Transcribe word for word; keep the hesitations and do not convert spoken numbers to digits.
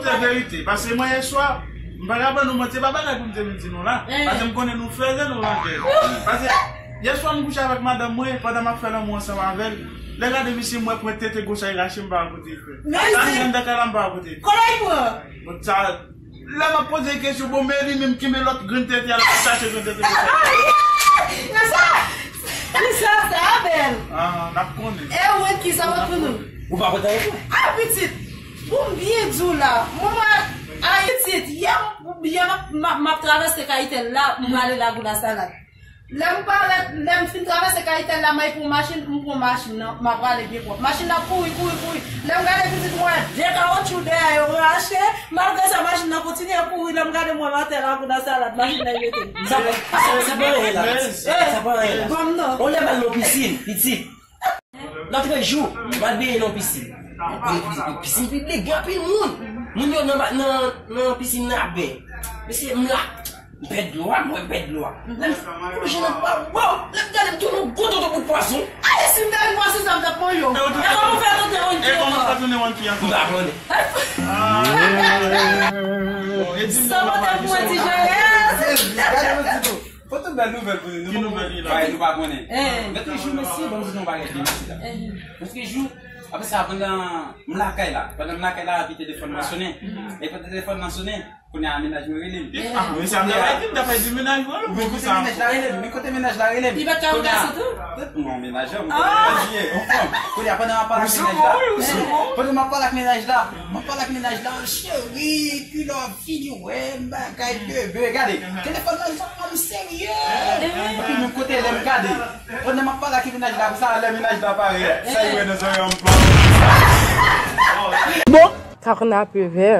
Se verite. Paske mwen yè swa, m pa ka ban nou manti, se pa bagay pou m te vin di nou la. Paske m konnen nou fè zè nou lagè. Paske yè swa m kouche avèk madanm mwen, pandan m ap fè lanmou ansanm avè l, lè gade misye m wè pwen tete goch la rache, m pa wè kote l fè. Sa ki anndan kay la, m pa wè kote l fè. Kote l pran? Bon, sa, lè m ap poze kesyon, bon, men li menm kenbe lòt grenn tete a, l ap chache grenn tete konsa. Nan sa! Kisa sa, Abel? Ah, n ap konnen. E ou menm kisa w ap pou nou? Ou pa kontan yo? Ah, pitit! Pou m byen di w la, mwen, mwen, ay, pitit, yè m, yè m ap, m ap, m ap travèse Kayitèl la, m prale Lagou Lasalad. Lè m parèt, lè m fin travèse Kayitèl la, m al pran machin, m pran machin nan, m ap prale byen pwòp. Machin nan ap kouri, kouri, kouri. Lè m gade pitit, m wè de kawotchou dèyè yo rache, malgre sa, machin nan kontinye kouri. Lè m gade, m wè m atè Lagou Lasalad, machin nan rete. Sa, sa, sa pa anyen la, pitit. Sa pa anyen la. Ban m non. On lè m al nan pisin, pitit. Lòt jou, m al benyen nan pisin. Pisin piblik, gen anpil moun. Moun yo nan, nan, nan pisin nan ap benyen. Mesye, m la, m pè dlo a, m wè m pè dlo a. Lè m plonje nan dlo a, waw! Lè m gade, m tounen yon gwo tonton bout pwason. Ay, si m te vin pwason sa, m t ap manyen w. E kòman w fè tounen yon pye ankò? M pa konnen. Sa mwen te pou mwen di Joyès. Gade yon ti tou. Pote bèl nouvèl pou nou. Ki nouvèl li la? Bagay nou pa konnen. Lòt jou, mesye, ban m di nou yon bagay byen, mesye, la. Lòt jou, apre sa, pandan m lakay la, pandan m lakay la, epi telefòn nan sonnen. E pandan telefòn nan sonnen, kounye a, mennaj mwen rele m. Ah, men sa m ta pral di, m ta pral di mennaj mwen, men kote mennaj la rele m? Men kote mennaj la rele m? Li pa t ka yon gason tou? Non, mennaj mwen, mwen rele m, yon fanm. Kounye a, pandan m ap pale ak mennaj la, pandan m ap pale ak mennaj la, m ap pale ak mennaj la, cheri, kilè w ap vini wè m, bagay bebe, gade. Telefòn nan, Serye? Epi menm kote lè m gade. Pandan m ap pale ak mennaj la, sa lè mennaj la parèt. Sa yo wè nan zòrèy an m pa. Bon, sa konn ape vè.